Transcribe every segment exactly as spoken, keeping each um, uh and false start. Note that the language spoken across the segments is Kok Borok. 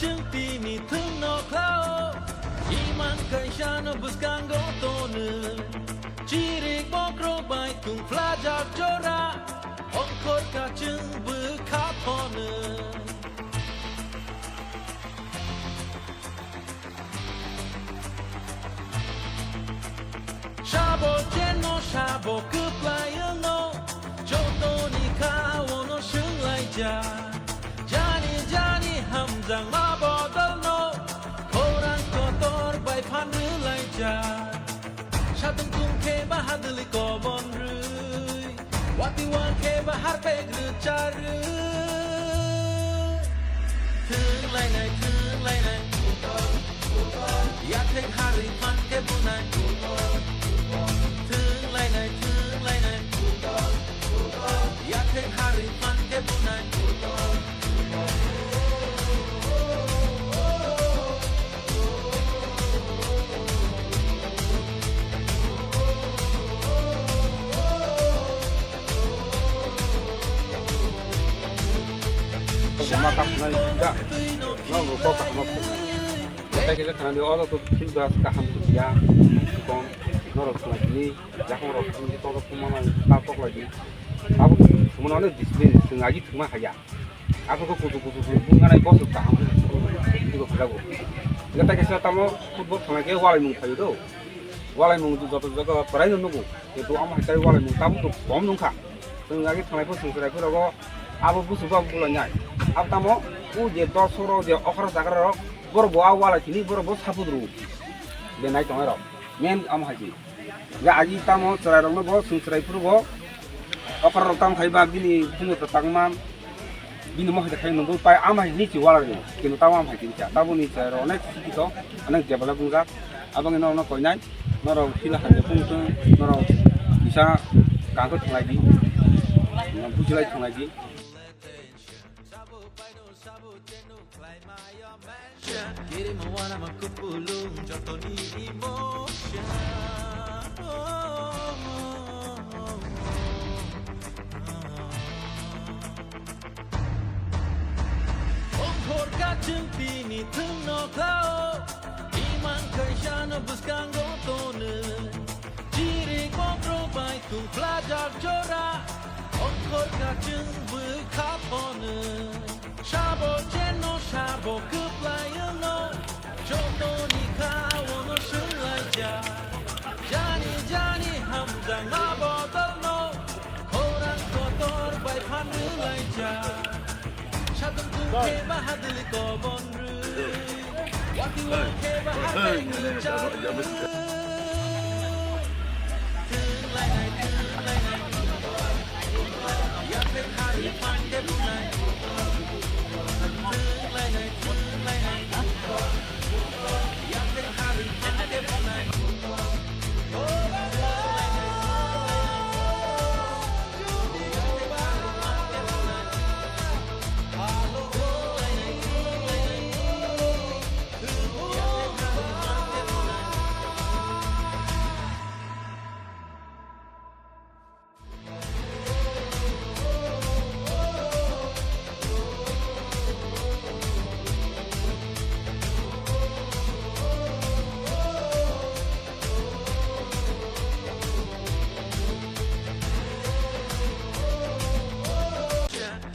Chwng tini thwngno khlao, imang kaisano bwskango tono. Chirik bokrok bai tungphlajak jora, ongkhor kachwng bwkha phono. Sabo chenno sabo kwplai wngno, jotoni kha ono swnglaijak. Jani jani hamjakma bodolno, khorang kotor bai phan rwlaijak. Satung tung khe bahadwlwi kobon rwi, wati wang khe bahar pek rwcharwi. Thwng lainai, thwng lainai. Yathek harwi phan khe bunai. Thwng lainai, thwng lainai. Yathek harwi phan khe bunai. Kok kaham kok. Tei kisa thani oro to field gas kaham ya. Kon norok khlai ni, yakung rok ni to to kuma ma ta tok lai ni. Abo thumano discipline, thung agi thuma haya. Abo ko kutu kutu kutu bunga nai bosok kaham. Iko khlago. Tei kisa tamo football thangna khe walai mung phayo do. Walai mung joto joto parai no nugo. Kintu amo hai tai walai mung tabuk to kom nungkha. Chwng agi thanglai phuru chwng chwrai phuru rogo abo busu ba bulai nai. Abo tamo o je dol soro je okra jagra rok borok bo a walai sini borok bo saput rw. Be nai tongnai rok. Men amo hai di. Ya agi tamo chwrai rok no bo chwng chwrai phuru bo okra rok tam khai ba bini phungo to tangman. Bini mohai khai nungwi pai ama hai ni chi wala ni. Kintu tamo ama hai kini cha. Tabo ni cha ro onek sikito, onek develop wngjak. Abang ino ono koinai. Norok phila hai phung tong, norok kisa kangkhe thwnglai di. Bujilai thwnglai di. Kiri mawana ma kupulung jotoni emotion. Ongkhor kachwng tini thwngno khlao, imang kaisano bwskango tono. Chirik bokrok bai tungphlajak jora, ongkhor kachwng bwkha phono. Sabo chenno sabo kwplai wngno, jotoni kha ono swnglaijak. Jani jani hamjakma bodolno, khorang kotor bai phan rwlaijak. Satung tungkhe bahadwlwi kobon rw.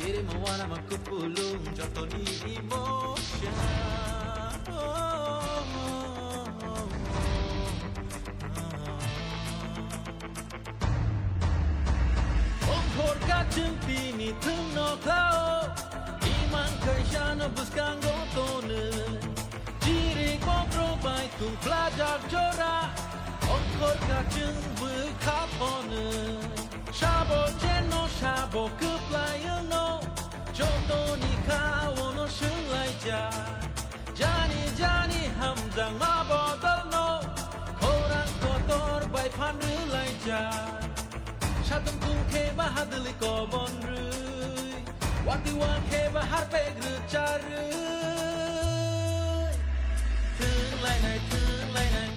Kiri mawana ma kupulung jotoni emotion. Ongkhor kachwng tini thwngno khlao, imang kaisano bwskango tono. Chirik bokrok bai tungphlajak jora, ongkhor kachwng bwkha phono. Sabo chenno sabo kwplai wngno, jotoni kha ono swnglaijak. Jani jani hamjakma bodolno, khorang kotor bai phan rwlaijak. Satung tungkhe bahadwlwi kobon rw. Wati wang khe ba harpek rwcharwi. Thwng lainai, thwng lainai.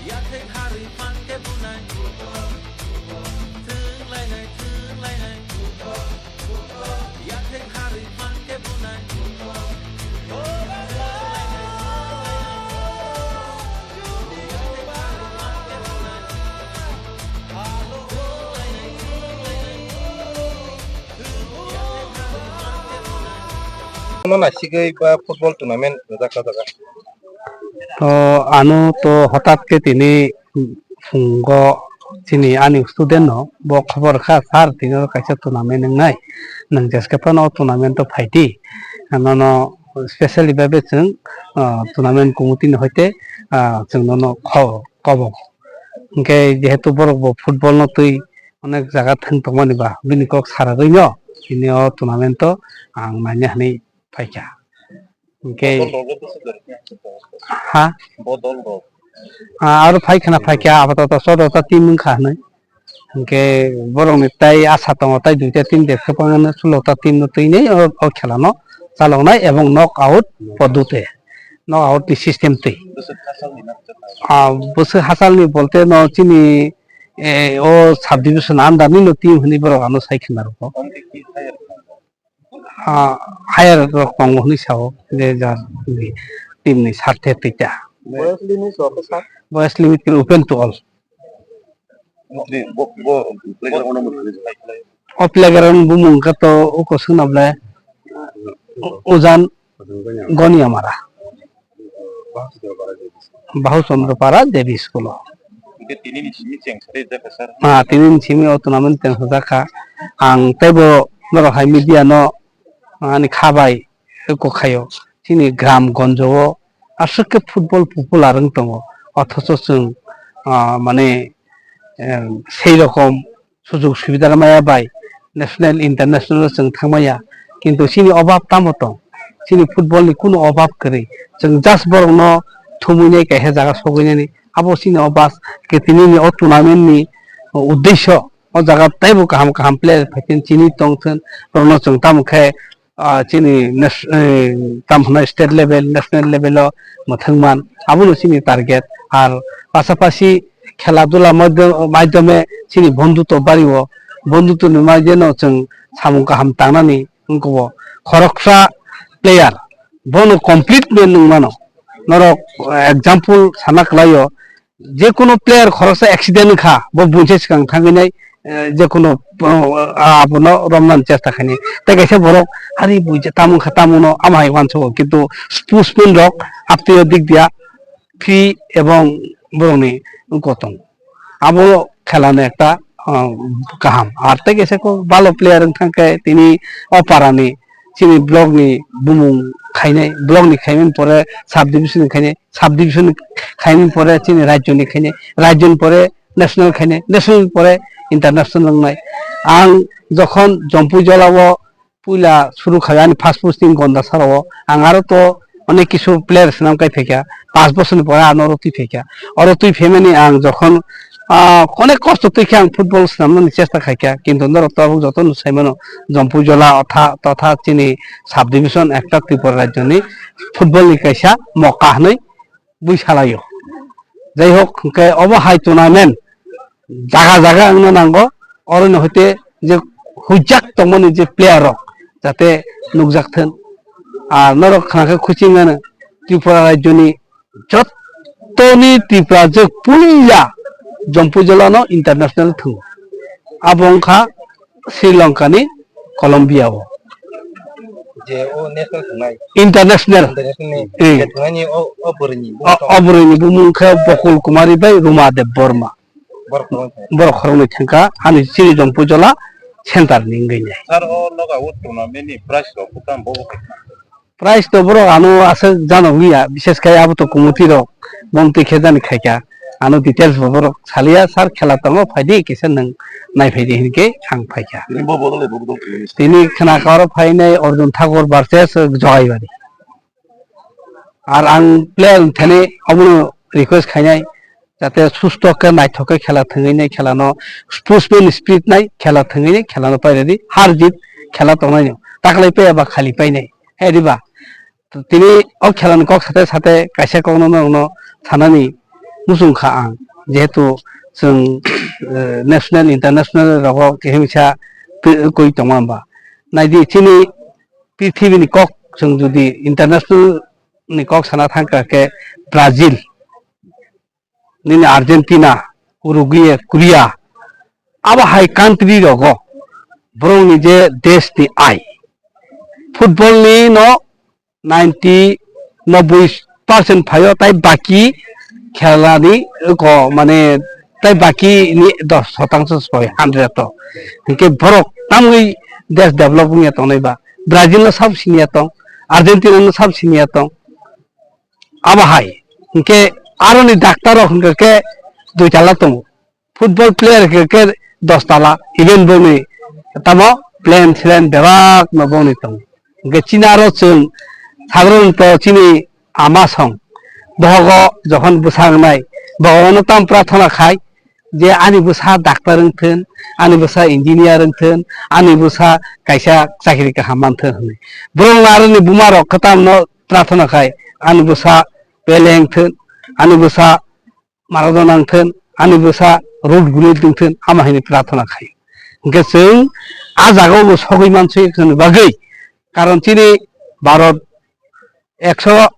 Yathek harwi phan khe bunai. Thwng lainai, thwng lainai. Yathek harwi phan khe bunai. Ano naisigwi ba football tournament rijak o jaga. To ano to hotat khe tini phungo chini ani student no bo khobor kha, "Sir, tini oro kaisa tournament wngnai, nwng jeske phano o tournament o phaidi, nono specially babe chwng, ah, tournament committee ni hoite, ah, chwng nono kho-, kobo." Hwnkhe jehetu borok bo football no twi onek jaga thwng tongmani ba bini kok saragwi no tini o tournament o ang naina hwnwi phaikha. Hwnkhe Bodol rok le bwswk rok ni aswk tong? Ha? Bodol rok. Ah, aro phai khna phai kha, apato to chwdota team wng kha hwnwi. Hwnkhe borok ni tai asa tongo, tai duita team de kwbangma sulota team no twi nai o, o khela no chalok nai ebong knock out poddoti, knock out ni system twi. Bwswk hachal ni na kwchak nai? Ah, bwswk hachal ni bolte no chini, eh, o sub division under ni no team hwnwi borok ano sai khna rwkho. Omtwi ki higher tongo? Ah, higher rok tongo hwnwi sao, je jar ni team ni sarthe twi ta. Boyos limit rok khe sir? Boyos limit khe open to all. Bo, bo, bo playground no mwthangwi. O playground bumung khe to o kosong na ble Ujan Goniamara. Bahu Chandra Para Devi School o. Hwnkhe tini ni simi cheng sa rijak kha sir. Ah, tini ni simi o tournament cheng sa jak kha. Ang teibo norok hai media no ani kha bai kok khaio. Chini gram gonjo o aswk khe football popular wng tongo. Othocho chwng, ah, mane, em, sei rokom sujug subida maya bai national, international o chwng thangmaya, kintu chini obab tamo tong? Chini football ni kunu obab kwrwi, chwng just borok no thumwi nai kaisa jaga sogwi nani, abo chini obab. Khe tini ni o tournament ni uddesho o jaga teibo kaham kaham player phaikhe chini tongthun, borok no chwng tamo khe ah, chini nes-, eh, tamo hwnwi state level, national level o mwthangman, abono chini target. Ar pasapasi khela dula maidhyam-, maidhyame chini bondhutto bario, bondhutto ni maidhyano chwng samung kaham tangnani wngkho. Khoroksa player bono complete man wngmano. Norok, eh, example sana kwlaio, je kono player khoroksa accident wngkha, bo buinsa swkang thangwi nai, eh, je kono, eh, abono romnani chesta khainai. Tei kaisa borok, "Ari buinsa tamo wngkha, tamo no," ama hai uansugo, kintu sportsman rok aptwi o dik dia free ebong borokni wngkotong. Abo khelano ekta, ah, kaham. Ar tei kaisa kok balo player wngthang khe tini o parani chini block ni bumung khainai, block ni khaimani pore sub division ni khainai, sub division khaimani pore chini rajyo ni khainai, rajyo ni pore national khainai, national ni pore international wngnai. Ang jokhon Jampui Jola o puila suru kha ani first posting Gonda sara o, ang aro to onek kisu player swnam kai phaikha, panch bochor ni pore ano oro twi phaikha. Oro twi phaimani ang jokhon, ah, onek kosto twi khe ang football swnamnani chesta khaikha, kintu norok tabuk jotono saimano, Jampui Jola otha, totha chini sub division ekta Tripura rajyoni football ni kaisa moka hwnwi bui salaio. Jai hok, hwnkhe obo hai tournament jaga jaga wngna nango, oroni hoite je huijak tongmani je player rok jate nukjak thun. Ar norok khna khe khuching ano Tripura rajyoni jottoni Tripura je puila Jampui Jola no international thwngo. Abo wngkha Sri Lanka ni Colombia o. Je o national thwngnai. International. International ni. Hmm. Je thwngnai ni o, o bwrwi ni. O, o bwrwi ni bumung khe Bokul Kumari bai Ruma Deb Borma. Borok khoroknwi thangkha. Borok khoroknwi thangkha. Ani chini Jampui Jola center ni wngwi nai. Sir, o noga o tournament ni prize rok bwkha bo bo khe. Prize to borok ano aswk jano wngya, bishes khai abo to committee rok, bomtwi khe jani khaikha. Ano details bo borok saliya, "Sir, khela tongo, phaidi, kisa nwng nai phaidi," hinkhe ang phaikha. Tini bo bodol, bo bodol khe. Tini khna karo phainai Arjun Thakur versus Jogaibari. Ar ang player thani abono request khainai, jate susto khe naithok khe khela thwngwi nai, khela no sportsman spirit nai, khela thwngwi nai, khela no pairadi, har jit khela tongnai no. Taklai paiya ba khali painai. He diba? Tini o khela ni kok sate sate kaisa kok no, no, no sanani muchung kha ang. Jehetu chwng, eh, national, international rogo kehimsa twi-, koi tongma ba. Naidi chini prithibi ni kok chwng jodi international ni kok sana thangkha khe Brazil, nini Argentina, Uruguay, Korea, abo hai country rogo borok ni je desh ni ai football ni no ninety, nobboi percent phaio, tai baki khelani ko mane tai baki ni dos sotangso soi hundred to. Hinkhe borok tamwi desh develop wngya tongnai ba, Brazil no sab siniya tong, Argentina no sab siniya tong, abo hai. Hinkhe aroni doctor rok hinkhe dui tala tongo. Football player khe, khe dos tala, even boni tamo plan slen bebak no boni tong. Hingke chini aro chwng sagron to chini ama song. Bohogo jokhon bwsa wngnai, bohogono tam prarthana khai je ani bwsa doctor wngthun, ani bwsa engineer wngthun, ani bwsa kaisa chakri kaham manthun hwnwi. Borok aroni buma rok kwtam no prarthana khai ani bwsa pele wngthun, ani bwsa Maradona wngthun, ani bwsa road guli wngthun, ama haino prarthana khai. Hingke chwng a jaga o sogwi mansui chwngni bagwi, karon chini Bharat ekso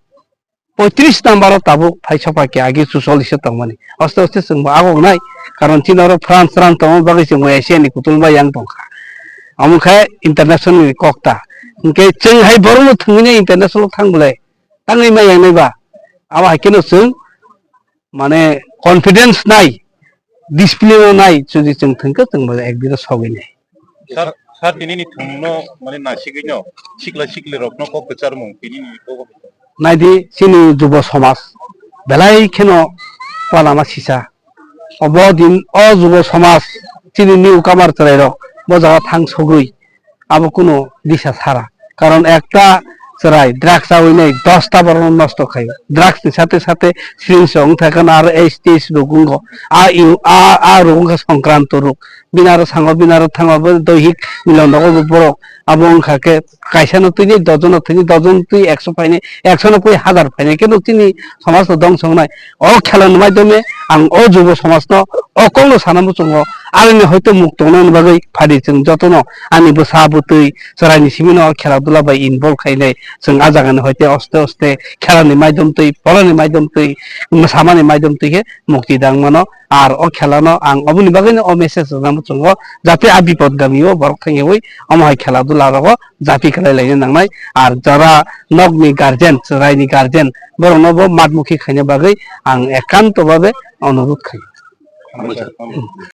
poitris number o tabuk phai sokpha khe agi chuchollis o tongmani. Aste aste chwngbo agongnai, karon chini oro France ran tongma bagwi chwngbo Asia ni kutung bai yang tongkha. Omo khe international ni kok ta. Hingke chwng hai borokno thwngwi international o thang bwle tangwi ma yang nai ba. Abo hai kheno chwng mane confidence nai, discipline o nai, jodi chwng thwngkhe chwng bo ekdino sogwi nai. Sir, sir, tini ni thwngno mane nasigwino sikla sikli rokno kok kwcharmung tini ni kok. Naidi chini jubo somaj belai kheno uanama sisa. Obo din o jubo somaj chini newcomer chwrai rok bo jaga thang sogwi abo kuno disa sara. Karon ekta chwrai drugs chawi nai dosta borok no nosto khaio. Drugs ni sate sate syringe rok wng thai kheno aro S T S rok wngo. A iu-, a, a rok wngkha songkranto rok. Bini aro sango, bini aro thango, bo doihik milon rogo bo borok. Abo wngkha khe kaisa no twi dojon no thwi, dojon twi ekso phainai, ekso no pui hazar phainai. Khe no chini somaj no dongso wngnai. O khela ni maidome ang o jubo somaj no o kok no sana muchungo. Aroni hoito muk tongnani bagwi phadi chwng jotono ani bwsa bwtwi chwraini simi no khela dula bai involve khainai. Chwng a jaga ni hoite oste oste khela ni maidom twi, pora ni maidom twi, mwsamani maidom twi khe mukti dang mano. Ar o khela no ang oboni bagwi no o message rwna muchungo, jate a bipod gami o borok thangyawi omo hai khela dula rogo japi khlai laina nangnai. Ar jara nokni guardian, chwraini guardian, borokno bo matmukhi khaina bagwi ang ekanto babe onurudh khaio.